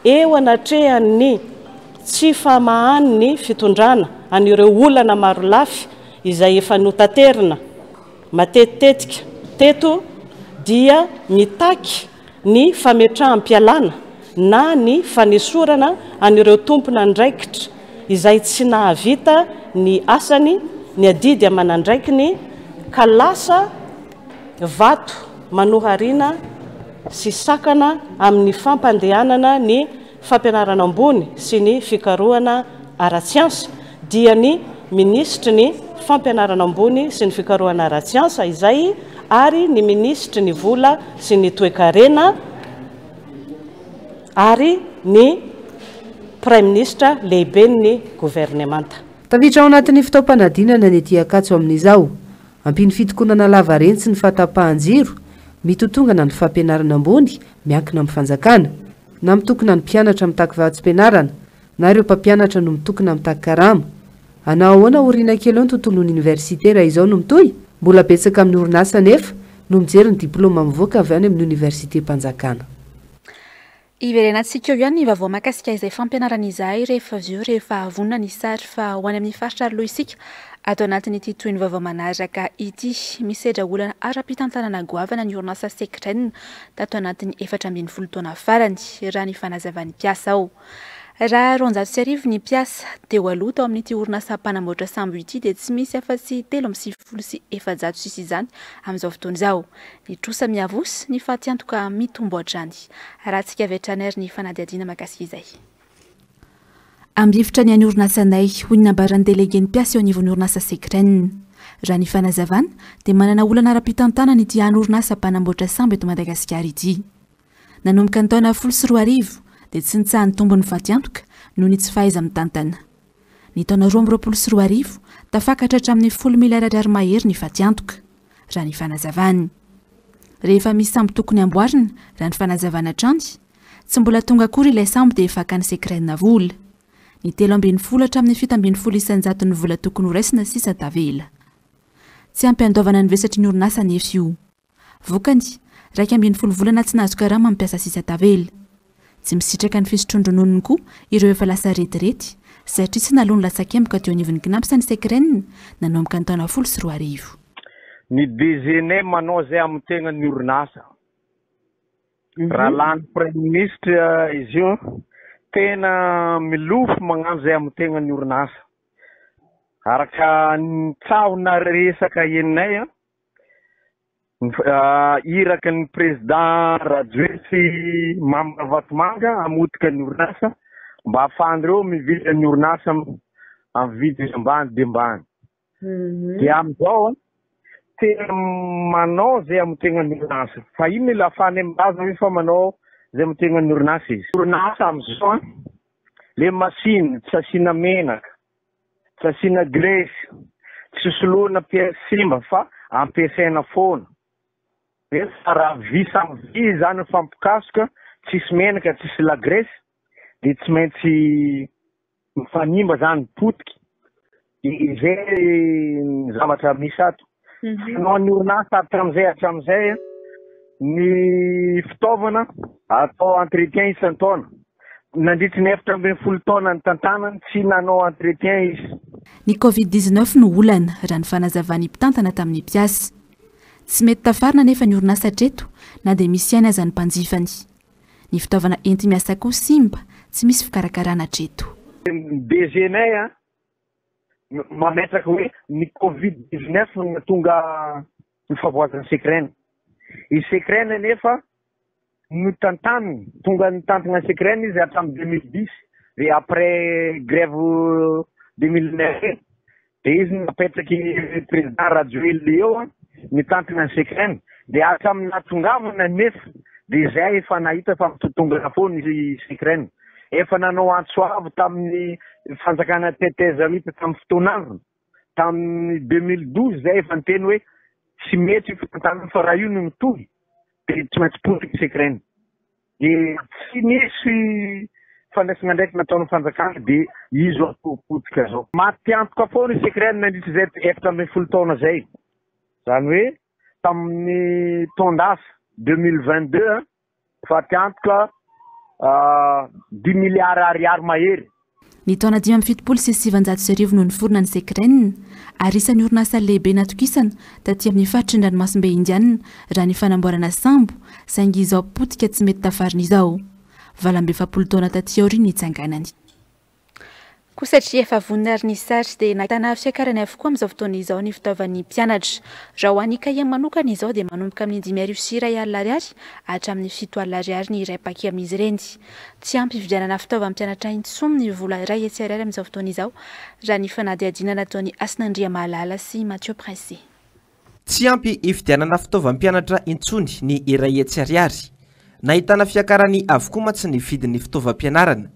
eo anatrehan'ny tsy famahan'ny fitondrana an'ireo olana marolafy izay efa notaterina matetitetika teto dia mitaky ny fametraham-pialana na ny fanesorana an'ireo tompon'andraikitra izay tsy nahavita ny asany, ny adidy aman'andraikiny ka lasa vato manohariana sy sakana amin'ny fampandehanana ny fampianarana ambony sy ny fikarohana ara-tsiansa dia ny minisitry ny Fampianarana ambony sy ny fikarohana ara-tsiansa izay ary ny minisitry ny Vola sy ny Toekarena ary ny Praiminisitra lehiben'ny governemanta. Tafiditra ao anatin'ny fotoam-panadinana ny ety Ankatso amin'izao. Ampian'ny fitokonana lavareny sy ny fahatapahan-jiro, mitotongana ny fampianarana ambony miankina amin'ny fanjakana. Na mitokona ny mpianatra mitaky vatsim-pianarana, na ireo mpampianatra no mitokona mitaky karama. Hanao ahoana aoriana kely eo ny tontolon'ny oniversite raha izao no mitohy? Mbola betsaka amin'ny orinasa anefa no mijery ny diplaoma mivoaka avy any amin'ny oniversitem-panjakana. Hiverenantsika eo ihany ny vaovao mahakasika izay fampianarana izay rehefa avy eo rehefa vonona ny sary fa ho any amin'ny faritra aloha isika ato anatin'ity tohin'ny vaovao manaraka ity. Misedra olana ara-pitantanana goavana ny orinasa Secren tato anatin'ny 14 taona farany raha ny fanazavan'ny mpiasa ao. Raha 1200 ny mpiasa teo aloha tao amin'ity orinasa mpanamboatra sambo ity dia tsy misy afa-tsy 493 sisa izany amin'izao fotoana izao. Ny trosa miavosa, ny fatiantoka mitombo hatrany. Arahantsika avy hatrany ary ny fanadihadiana mahakasika izay. Ambivitra ny an'ny orinasanay, hoy ny nambaran'ny delegen'ny mpiasa eo anivon'ny orinasa Secren. Raha ny fanazavana dia manana olana ara-pitantanana ity hany orinasa mpanamboatra sambo eto Madagasikara ity. Nanomboka ny taona 2010 dia tsy nitsaha-nitombo ny fatiantoka noho ny tsy fahaiza-mitantana. Ny taona 2022, tafakatra hatramin'ny folo miliara ariary mahery ny fatiantoka, raha ny fanazavany. Rehefa misy sambo tokony hamboarina, raha ny fanazavana hatrany, tsy mbola tonga akory ilay sambo dia efa hakan'ny Secren vola. Ny 13 hatramin'ny 17 isan-jaton'ny vola tokony horaisina sisa tavela. Tsy ampy handoavana ny vesatry ny orinasa anefa io. Vokany, 11 volana tsy nahazo karama ny mpiasa sisa tavela. Tsy misitraka ny fisotroan-drononony koa ireo efa lasa retirety satria tsy naloa ny latsakemboka teo anivon'ny Cnaps ny Secren nanomboka ny taona 2010. Ny DG-nay manao izay amin'ny tegnan'ny orinasa. Raha lany praiminisitra izy io, tena milofo magnano izay amin'ny tegnan'ny orinasa. Araka ny tsaho na resaka henonay, Iraky ny Président Rajoely sy Mamy Ravatomanga hamotika ny orinasa mba ahafahan'ireo mividy ny orinasa amin'ny vidiny ambany dia ambany. Dia amin'izao tena manao izay hamotegna ny orinasa. Fa inona ilay ahafahanay milaza hoe fa manao izay hamotegna ny orinasa izy? Orinasa amin'izao le machine tsy asiana menaka. Tsy asiana graisse, tsy soloina pièce simba fa ampiasaina foana. Nefa raha vy samy vy izany mifampikasoka, tsisy menaka, tsisy la graisse dia tsy maintsy mifanimba zany, potika. Dia izay ny zavatra misy ato. Fanaon'ny orinasa hatramin'izay hatramin'izay ny fitaovana atao entretien isan-taona. Nandritry ny 14 taona nitantanany, tsy nanao entretien izy. Ny Covid 19 no olana, raha ny fanazavan'ny mpitantana tamin'ny mpiasa. Tsy mety tafarina anefa ny orinasa hatreto na dia misy ihany aza ny mpanjifany. Ny fitaovana enti-miasa koa simba, tsy misy fikarakarana hatreto. Ny DG-nay an, mametraka hoe ny covid 19 no nahatonga ny fahavoazan'ny Secren. I Secren anefa notantaniny, tonga nitantana Secren izy hatramin'ny 2010, dia après grève 2009 iny, dia izy no napetraky président Rajoelina eo an, nitantana ny Secren, dia hatramin'ny nahatongavana anefa dia izay efa nahita fa mitotongana foana i Secren. Efa nanao antso avo tamin'ny fanjakana tetezamita tamin'ny fotoan'androny, tamin'ny 2012 izay efa niteny hoe tsy mety io fitantanana fa raha io no mitohy dia tsy maintsy potika i Secren. Dia tsy nisy fandraisana andraikitra nataon'ny fanjakana dia izy zao potika zao. Maty antoka foana i Secren nandritra izay 14 taona izay. Izany hoe tamin'ny taon-dasa 2022 faty antoka dimy miliara ariary mahery. Ny taona 1975 no niforona ny Secren, ary isan'ny orinasa lehibe natokisana taty amin'ny faritry ny ranomasimbe Indiana raha ny fanamboarana sambo, saingy izao potika tsy mety tafarina izao. 48 taona taty aorian'ny nitsanganany. Koa satria efa vonona ary nisy sary dia nahitana fiakarany avokoa amin'izao fotoana izao ny fitaovan'ny mpianatra. Raha ho an'ny kahie manokana izao dia manomboka amin'ny 1500 ariary hatramin'ny 7000 ariary ny iray paquet amin'izy ireny. Tsy ampy hividianana fitaovan'ny mpianatra intsony ny vola 100 ariary amin'izao fotoana izao raha ny fanadihadiana nataon'i Hasina Andriamahalala sy Mathieu Princi. Tsy ampy hividianana fitaovam-pianatra intsony ny 100 ariary. Nahitana fiakarany avokoa mantsy ny vidin'ny fitaovam-pianarana.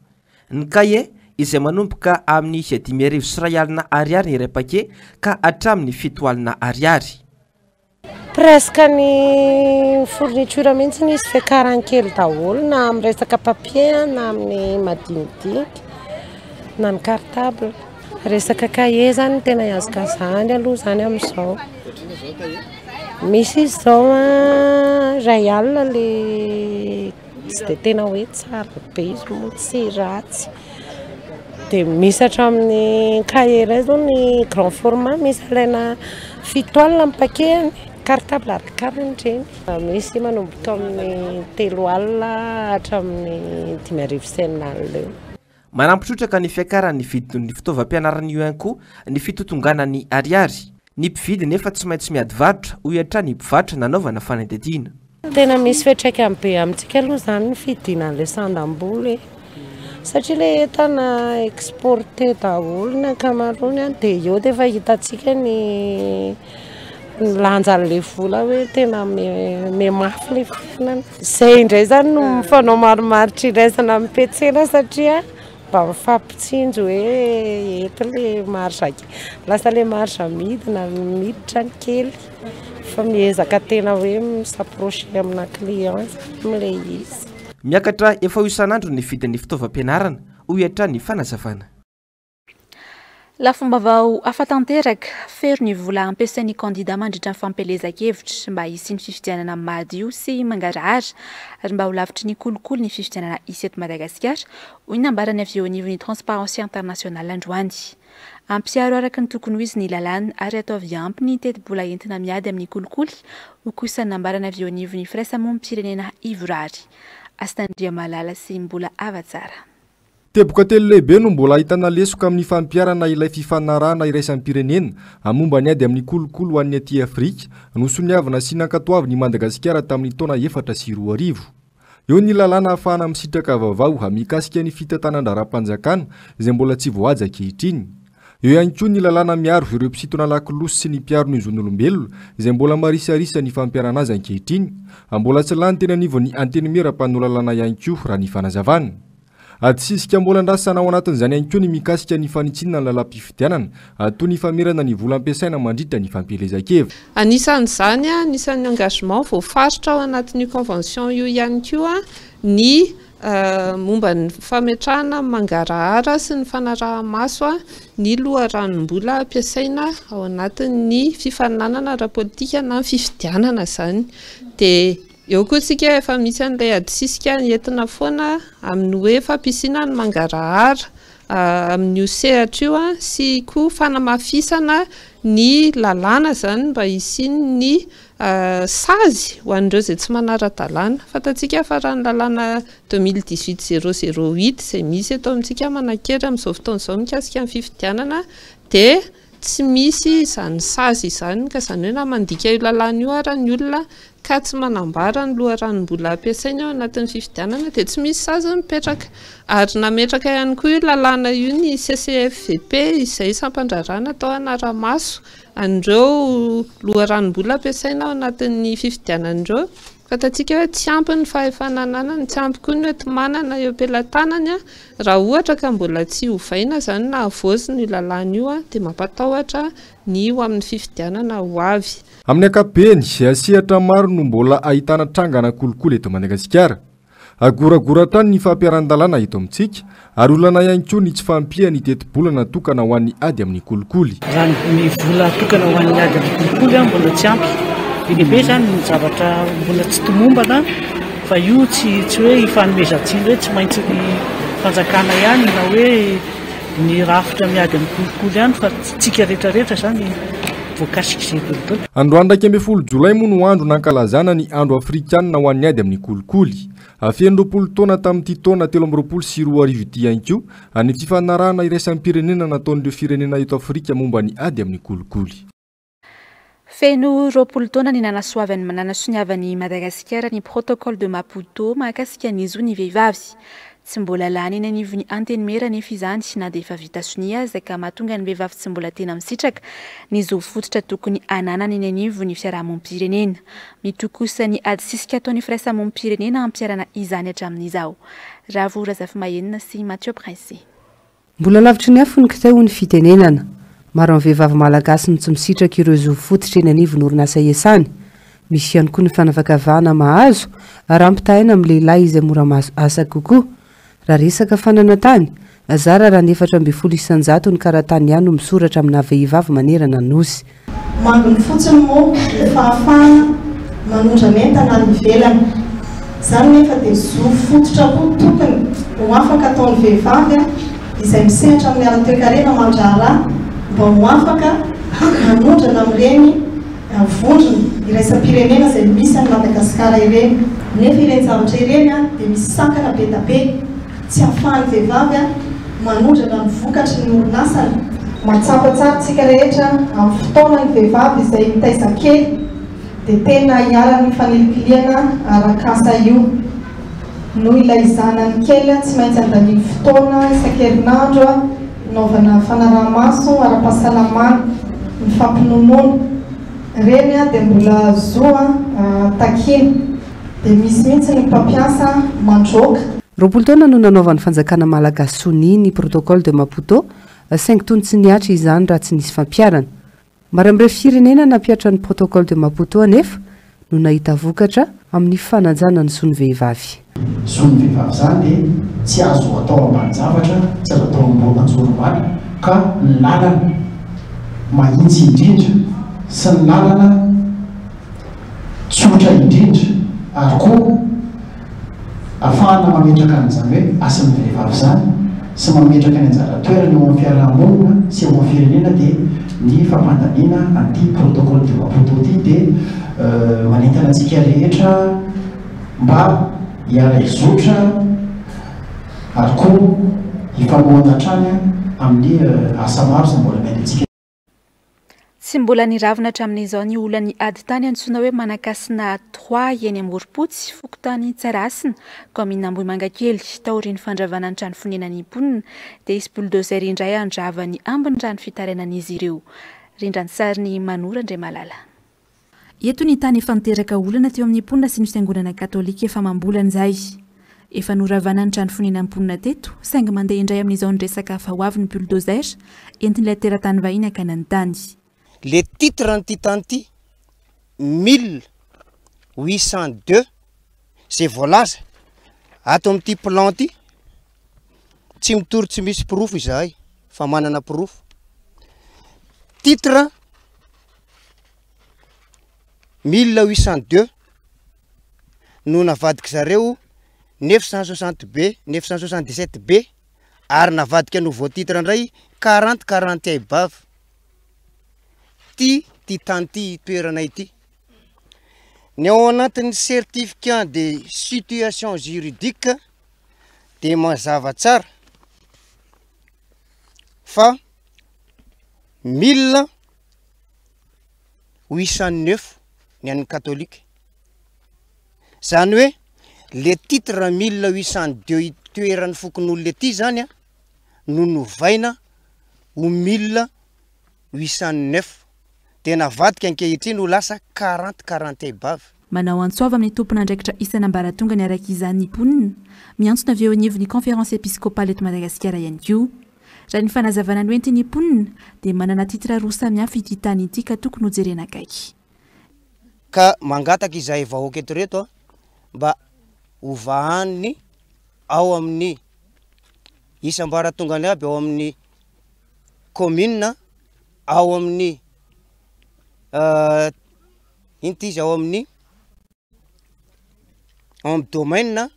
Ny kahie, izay manomboka amin'ny 1051 ariary ny iray paquet ka hatramin'ny 70 ariary. Presque ny fourniture mihitsy nisy fiakarany kely daholo na amin'ny resaka papier na amin'ny madinidinika na ny cartable. Resaka kahie zany no tena ihazakazahany aloha zany amin'izao. Misy izy izao 1000 le Tsy dia tena hoe tsara be izy moa tsy ratsy. Dia misy hatramin'ny cahier iray izao ny grand format misy alaina 70 ny paquet-ny, cartable arakarany ireny. Misy manomboka amin'ny 30 hatramin'ny 6500 eo. Manampy trotraka ny fiakaran'ny vidin'ny fitaovam-pianaran'ny ihany koa ny fitotonganan'ny ariary. Ny mpividy nefa tsy maintsy miady varotra, hoy hatrany ny mpivarotra nanaovana fanadihadiana. Tena misy fiantraikany be amintsika aloha izany ny fidinan'ilay sandam-bola e! Satria ilay entana exporter daholo ny ankamaroany an, dia eo dia efa hitantsika ny ny lanjan'ilay vola hoe tena mihamafy ilay fiainana. Izay indray izany no mifanao marimaritra iraisana amin'ny mpiantsena satria mba mifampitsinjo hoe eto ilay marge, lasa ilay marge midina, miditra ny kely fa miezaka tena hoe mi-s'approcher amina client izany ilay izy. Miakatra efa ho isan'andro ny vidin'ny fitaovam-pianarana, hoy hatrany ny fanazavana. Lafim-baovao hafa tanteraka, fero ny vola ampiasain'ny kandida mandritra ny fampielezan-kevitra mba hisian'ny fifidianana madio sy mangarahara ary mba ho lavitry ny kolikoly ny fifidianana hisy eto Madagasikara, hoy ny nambaran'ny avy eo anivon'ny Transparency International androany. Ampiharo araka ny tokony ho izy ny lalàna ary ataovy ampy ny tetibola entina miady amin'ny kolikoly, hoy kosa ny nambaran'ny avy eo anivon'ny firaisamonim-pirenena Ivorary. Hasina Andriamalala sy Mbola Havatsara. Teboka telo lehibe no mbola ahitana lesoka amin'ny fampiharana ilay fifanarahana iraisam-pirenena momba ny ady amin'ny kolikoly ho an'ny aty Afrika, nosoniavina sy nankatoavin' i Madagasikara tamin'ny taona 2004. Eo ny lalàna ahafahana misitraka vaovao mikasika ny fitantanan-draharaham-panjakana izay mbola tsy voahaja ankehitriny. Eo ihany koa ny lalàna miaro ireo mpisintona lakolosy sy ny mpiaro ny zon'olombelona izay mbola marisarisa ny fampiharana azy ankehitriny. Mbola tsy lany teny anivon'ny Antenimieram-panolalana ihany koa raha ny fanazavana. Ady sisika mbola andrasana ao anatin'izany ihany koa ny mikasika ny fanitsiana ny lalam-pifidianana, toy ny famerana ny vola ampiasaina mandritra ny fampielezan-kevitra. Anisan'izany, anisan'ny engagement voafaritra ao anatin'io convention io ihany koa ny momba ny fametrahana mangarahara sy ny fanaraha-maso ny loharanom-bola ampiasaina ao anatin'ny fifaninanana ara-politika na ny fifidianana izany. Dia eo koa isika efa misy an'ilay adisisika entina foana amin'ny hoe fampisiana ny mangarahara amin'io sehatra io sy koa fanamafisana ny lalàna izany mba hisian'ny. sazy ho an'ireo izay tsy manara-dalàna. Fantatsika fa raha ny lalàna 2018 008 izay misy eto amintsika manan-kery amin'izao fotoana izao mikasika ny fifidianana dia tsy misy izany sazy izany ka izany hoe na mandika io lalàna io ara ny olona ka tsy manambara ny loharanom-bola ampiasainy ao anatin'ny fifidianana dia tsy misy sazy mipetraka. Ary nametraka ihany koa io lalàna io ny CCFVP izay sampan-draharaha natao hanara-maso an'ireo loharanom-bola ampiasaina ao anatin'ny fifidianana ireo. Fantatsika hoe tsy ampy ny fahefana ananany, tsy ampy koa ny hoenti-manana eo am-pelatanany. Raha ohatra ka mbola tsy ovaina izany na havaozina io lalàna io dia mampatahotra ny ho amin'ny fifidianana ho avy. Amin'ny ankapobeny, sehatra maro no mbola ahitana trangana kolikoly eto Madagasikara. Agoragora hatrany ny fampiharan-dalàna eto amintsika, ary olana ihany koa ny tsy fahampian'ny tetibola natokana ho an'ny ady amin'ny kolikoly. Raha ny vola atokana ho an'ny ady amin'ny kolikoly mbola tsy ampy. Be dia be izany ny zavatra mbola tsy tomombana fa io tsy tsy hoe ifanomezan-tsiny hoe tsy maintsy ny fanjakana ihany na hoe ny rafitra miady amin'ny kolikoly ihany fa tsika rehetra rehetra izany voakasik'izay daholo. Androany 11 jolay moa no andro nankalazana ny andro afrikanina ho an'ny ady amin'ny kolikoly. Feno 20 taona tamin'ity taona 2023 ity ihany koa ny fifanarahana iraisam-pirenena nataon'ireo firenena eto Afrika momba ny ady amin'ny kolikoly. Feno 20 taona ny nanasoavany nanasoniavan'i Madagasikara ny Protocole de Maputo mahakasika ny zon'ny vehivavy. Tsy mbola lany eny anivon'ny Antenimiera anefa izany na dia efa vita sonia aza ka mahatonga ny vehivavy tsy mbola tena misitraka ny zo fototra tokony ananany eny anivon'ny fiarahamonim-pirenena. Mitohy kosa ny ady sisika ataon'ny firaisamonim-pirenena hampiharana izany hatramin'izao. Ravo Razafimahenina sy Mathieu Prince. Mbola lavitry ny afo ny kitay hoy ny fitenenana. Maro amin'ny vehivavy malagasy no tsy misitraka ireo zo fototra eny anivon'ny orinasa iasany. Misy ihany koa ny fanavakavahana mahazo raha ampitahaina amin'ny lehilahy izay mora mahazo asa kokoa. Raha resaka fananan-tany, zara raha ny 14% ny karatany ihany no misoratra amina vehivavy manerana ny Nosy. Manginy fotsiny moa ny fahafahana manondrana entana any ivelany. Izany nefa dia zo fototra koa tokony ho afaka ataon'ny vehivavy izay misehatra amin'ny ara-toekarena aman-draharaha mba ho afaka manondrana amin'ireny vondrona iraisam-pirenena izay misy an'i Madagasikara ireny. Nefa ireny zavatra ireny dia misy sakana be da be. Tsy ahafahan'ny vehivavy manondrana ny vokatry ny orinasany. Mahatsapa tsara tsika rehetra amin'ny fotoana ny vehivavy izay mitaiza kely dia tena iharan'ny fanilikilihana arak'asa io. Noho ilay zanany kely tsy maintsy andaniany fotoana isan-kerinandro hanaovana fanaraha-maso ara-pahasalamana, ny fampinonoana. Ireny dia mbola zo takiana. Dia misy mihitsy ny mpampiasa mandroaka. 20 taona no nanaovan'ny fanjakana malagasy sonia ny Protocole de Maputo, saingy toy ny tsy nihatra izany raha tsy nisy fampiharana. Maro amin'ireo firenena nampihatra ny Protocole de Maputo anefa no nahita vokatra amin'ny fanajana ny zon'ny vehivavy. Zon'ny vehivavy izany dia tsy azo atao ambanin-javatra, tsy azo atao anjorom-bala ka ny lalana mahitsy indrindra sy ny lalana tsotra indrindra ary koa afahana mametraka an'izany hoe asan'ny vehivavy izany sy mametraka ny anjara toerany eo amin'ny fiaraha-monina sy eo amin'ny firenena dia ny fampandaniana an'ity protocole de Maputo ity dia manentana antsika rehetra mba hiara-hizotra ary koa hifanohana hatrany amin'ny asa maro izay mbola miandry antsika. Tsy mbola niravona hatramin'izao ny olan'ny ady tany antsoina hoe Manakasina Trois eny Amborompotsy, fokontany Tsarahasina, kaominina Ambohimangakely. Taorian'ny fandravana ny trano fonenan'ny mponina dia hisy bulldozer indray handrava ny ambiny raha ny fitarainan'izy ireo. Rindran-tsarin'i Manoro Andriamalala. Eto ny tany efa niteraka olana teo amin'ny mponina sy ny fiangonana katolika efa amam-bolana izay. Efa noravana ny trano fonenan'ny mponina teto, saingy mandeha indray amin'izao ny resaka fa ho avy ny bulldozer entin'ilay teratany vahiny hakana ny tany. Le titre an'ity tany ity, 1802, zay voalaza ato amin'ity plan ity, tsy mitory tsy misy porofo izahay fa manana porofo. Titre 1802 no navadik'i zareo 960 B, 977 B ary navadika nouveau titre indray 40 41 bave. Ty ty tany ty toerana ity. Ny ao anatin'ny certificat de situation juridique dia mazava tsara fa 1809 ny an'ny katolika. Zany hoe le titre 1802 itoeran'ny fokonolona ety zany an no novaina ho 1809 dia navadika ankehitriny ho lasa quarante quarante ebave. Manao antso avo amin'ny tompon'andraikitra isan'ambaratongany araka izany ny mponina, miantsona avy eo anivon'ny Conférence Episcopale eto Madagasikara ihany koa. Raha ny fanazavana noentin'ny mponina dia manana titre roa samihafa ity tany ity ka tokony hojerena akaiky. Ka mangataka izahay vahoaka eto ireto mba hovahan'ny ao amin'ny isam-baratongany aby ao amin'ny commune, ao amin'ny ino ty izy ao amin'ny ao amin'ny domaine,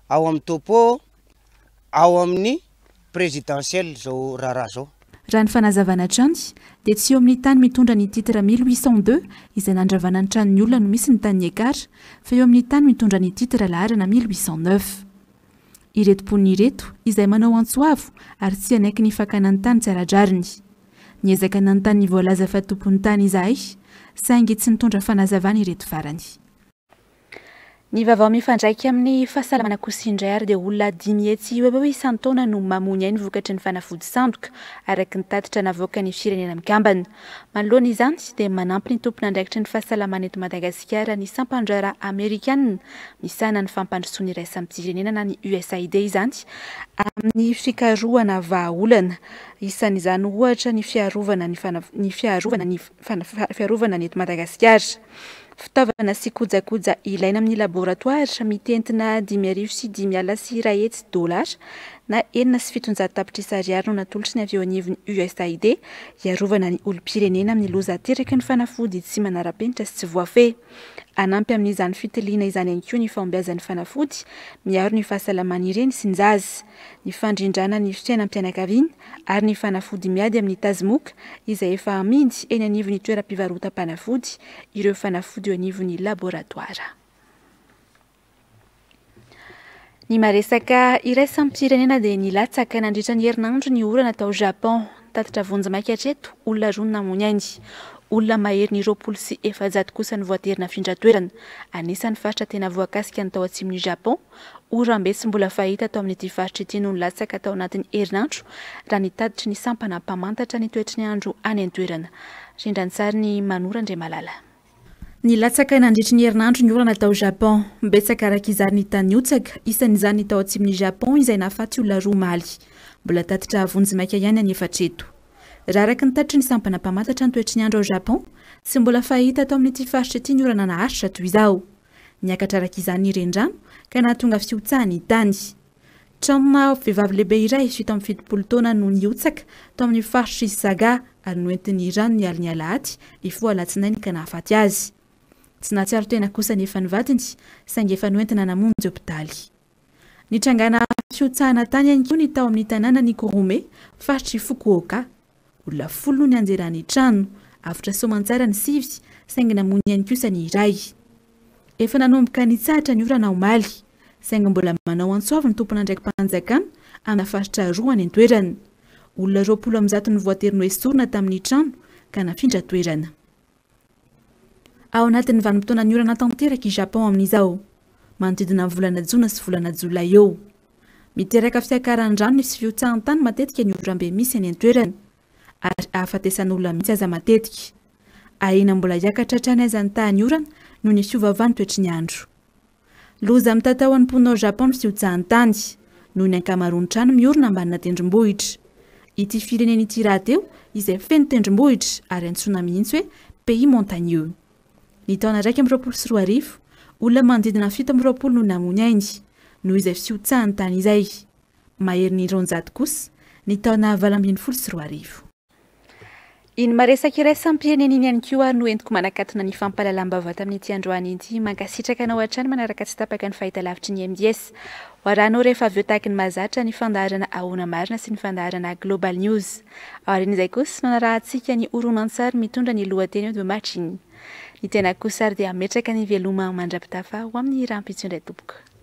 ao amin'ny topo, ao amin'ny présidentielle zao raharaha zao. Raha ny fanazavana hatrany dia tsy eo amin'ny tany mitondra ny titre 1802 izay nandravana ny tranon'ny olona no misy ny tanin'ny Ekar fa eo amin'ny tany mitondra ny titre laharana 1809. Ireto mponina ireto izay manao antso avo ary tsy hanaiky ny fakana ny tany tsy ara-drariny. Niezaka nanontany ny voalaza fa tompon'ny tany izahay saingy tsy nitondra fanazavana ireto farany. Ny vaovao mifandraika amin'ny fahasalamana kosa indray ary dia olona 500 eo ho eo isan-taona no mamoy ainy vokatry ny fanafody sandoka, araka ny tatitra navoakan'ny Firenena Mikambana. Manoloana izany dia manampy ny tompon'andraikitry ny fahasalamana eto Madagasikara ny sampan-draharaha amerikanina misahana ny fampandrosoana iraisam-pirenena na ny USAID izany amin'ny fikarohana vahaolana. Isan'izany ohatra ny fiarovana ny ny fiarovana ny fiarovana ny eto Madagasikara. Fitaovana sy kojakoja ilaina amin'ny laboratoara mitentina 1 550 dolara na 706 tapitrisa ariary no natolotry ny avy eo anivon'ny USAID hiarovana ny olom-pirenena amin'ny loza ateraky ny fanafody tsy manara-penitra sy tsy voafehy. Hanampy amin'izany fitiliana izany ihany koa ny fahombiazan'ny fanafody miaro ny fahasalaman'ny reny sy ny zaza, ny fandrindrana ny fiainam-pianakaviana ary ny fanafody miady amin'ny tazomoka izay efa amidy eny anivon'ny toeram-pivarotam-panafody ireo fanafody eo anivon'ny laboratoara. Ny maresaka iraisam-pirenena dia nilatsaka nandritra ny herinandro ny orana tao Japon. Tatitra vonjimaika hatreto, olona roa no namoy ainy. Olona maherin'ny 420 kosa no voatery nafindra toerana. Anisan'ny faritra tena voakasika ny tao atsimon'i Japon. Oram-be tsy mbola fahita tao amin'ity faritra ity no nilatsaka tao anatin'ny herinandro, raha ny tatitry ny sampana mpamantatra ny toetry ny andro any an-toerana. Rindran-tsarin'i Manoro Andriamalala. Nilatsaka nandritry ny herinandro ny orana tao Japon. Betsaka araka izany ny tany nihotsaka, isan'izany ny tao atsimon'i Japon izay nahafaty olona roa omaly. Mbola tatitra vonjimaika ihany anefa hatreto. Raha araka ny tatitry ny sampana mpamantatra ny toetry ny andro ao Japon, tsy mbola fahita tao amin'ity faritra ity ny orana naharitra toy izao. Niakatra araka izany ny renirano ka nahatonga fihotsahan'ny tany. Tranona vehivavy lehibe iray 77 taona no nihotsaka tao amin'ny faritr'i Saga ary noentin'ny rano ny alin'ny alahady hifoha alatsinainy ka nahafaty azy. Tsy nahatsiaro tena kosa anefa ny vadiny saingy efa noentina namonjy hopitaly. Nitrangana fihotsahana tany ihany koa ny tao amin'ny tanànan'i Kurume, faritr'i Fukuoka. Olona folo no nianjeran'ny trano. Avotra soamantsara ny sivy saingy namoy ny ainy kosa ny iray. Efa nanomboka nitsahatra ny orana omaly, saingy mbola manao antso avo ny tompon'andraiki-panjakana amina faritra roa any an-toerana. Olona 120 no voatery noesorina tamin'ny trano ka nafindra toerana. Ao anatin'ny vanim-potoanan'ny orana tanteraka i Japon amin'izao, manodidina ny volana jona sy volana jolay eo. Miteraka fiakaran'ny rano sy fihotsahan-tany matetika ny oram-be misy any an-toerana. ary ahafatesan'olona mihitsy aza matetika. Ahiana mbola hiakatra hatrany aza ny tahan'ny orana noho ny fiovaovan'ny toetry ny andro. Loza mitatao an'ny mponina ao Japon ny fihotsahan'ny tany, noho ny ankamaroan'ny trano miorina ambanina tendrombohitra. Ity firenena ity rahateo izay feno tendrombohitra ary antsoina mihitsy hoe pays montagneux. Ny taona 2021, olona manodidina 27 no namoy ny ainy, noho izay fihotsahan'ny tany izay. Maherin'ny 200 kosa ny taona 2018. Iny maresaka iraisam-pirenena iny ihany koa ary no entiko manakatona ny fampahalalam-baovao tamin'ity androany ity. Mankasitraka anao hatrany manaraka tsy tapaka ny fahitalavitry ny MDS. Ho arahanao rehefa avy eo tahaky ny mahazatra ny fandaharana Ahoana Marina sy ny fandaharana Global News. Aorian'izay kosa no hanarahantsika ny horonantsary mitondra ny lohateny hoe The Matching. Ny tena kosa ary dia hametraka ny veloma mandra-pitafa ho amin'ny rahampitso indray tompoko.